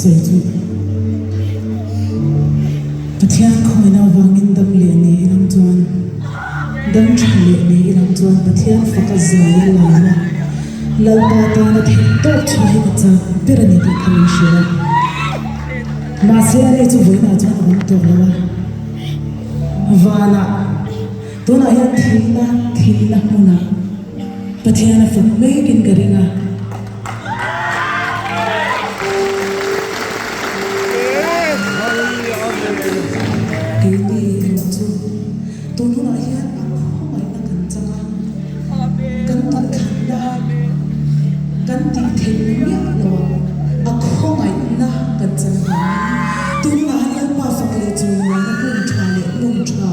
sawi chu. Pathian khawina avangin dam leh ni ilang chuan, dam tha leh ni ilang chuan Pathian faka zai a lam a, Lalpa tana theih tawk chhuah hi ka chak ber a ni tih kha min hrilh a. Mahse ani chu vawiinah chuan a awm tawh lo a, vanah tunah hian thihna thihna hmunah Pathian a fak mekin ka ring a. Keini erawh chu tun hunah hian a khawngaihna kan chang a, kan duhthlanna kan tih theihna miah loah a khawngaihna kan chang vangin tun hunah hian Lalpa fak leh chawimawina hun tha leh hmun tha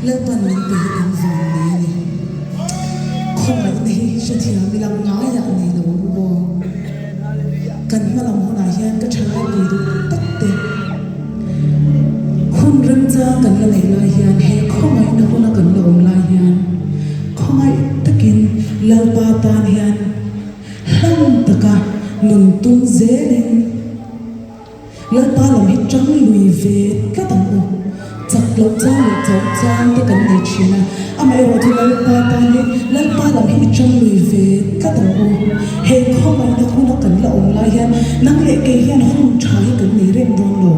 Lalpan min pe hi kan vang nei a ni. Khawngaihna hi hrethiam ila ngaiah nei lo ang aw. Kan hmalam hunah hian ka thalai pui duh tak te hun remchang kan la neih lai hian he khawngaihna huna kan la awm lai hian khawngaih takin Lalpa tan hian hlang taka nun tum zelin Lalpa lam hi tang lui ve tlat ang u. Chak loh chang leh chauh chang te kan nei thin a, amaherawhchu Lalpa tan hi Lalpa lam hi i tang lui ve tlat ang u. He khawngaihna huna kan la awm lai hian nang leh kei hian hun tha hi kan nei reng dawn lo,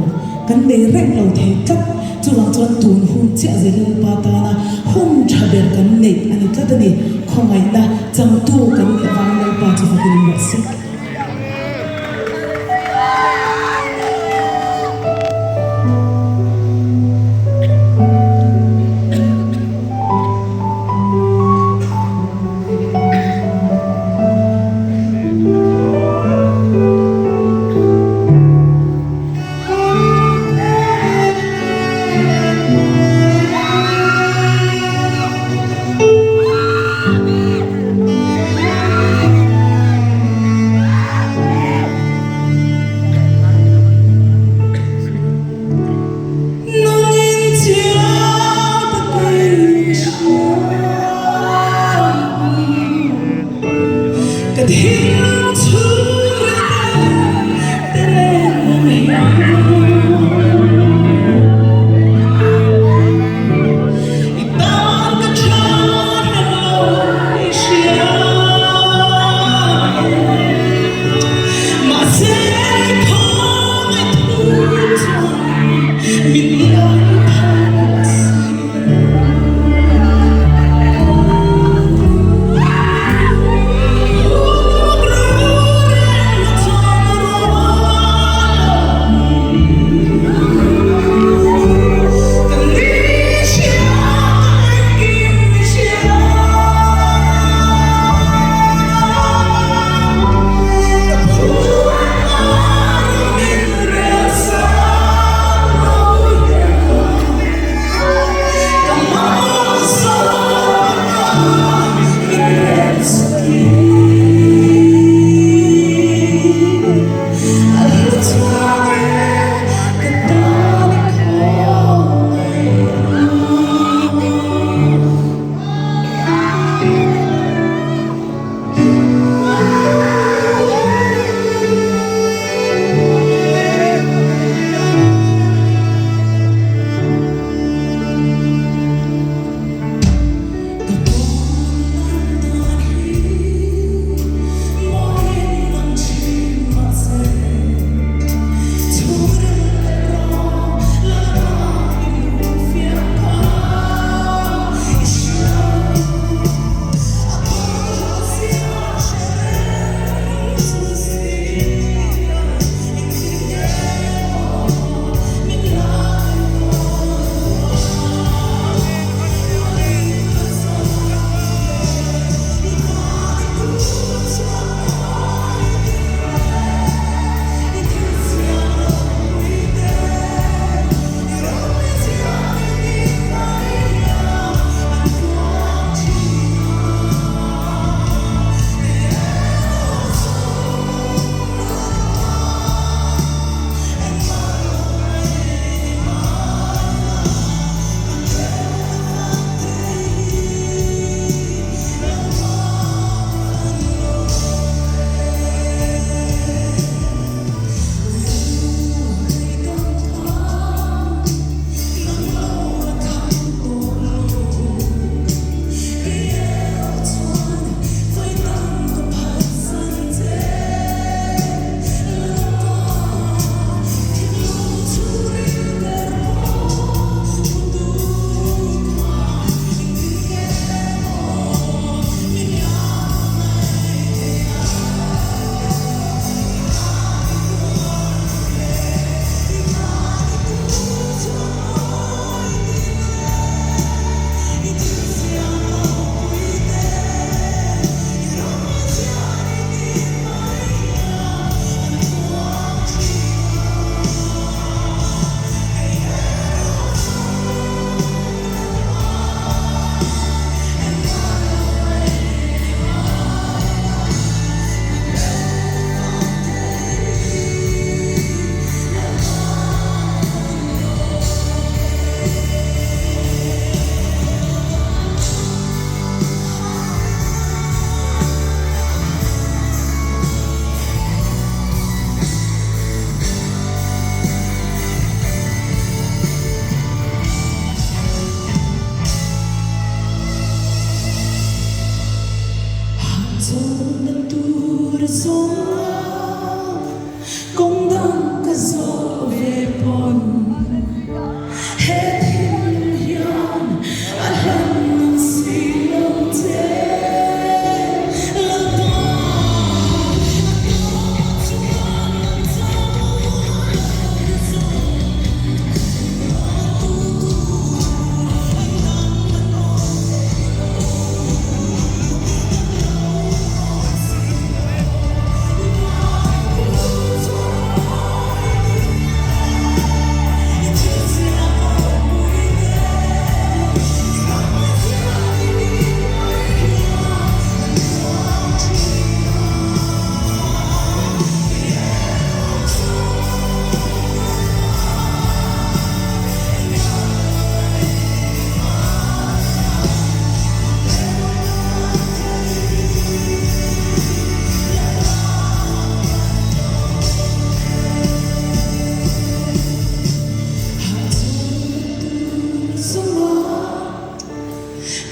kan nei reng lo thei tlat. Chuvang chuan tun hun chiah zel Lalpa tana hun tha ber kan neih a ni tlat a ni. Khawngaihna changtu kan nih avangin Lalpa chu fakin in rawh se.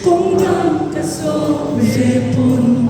Kawng dang ka zawh ve pawn.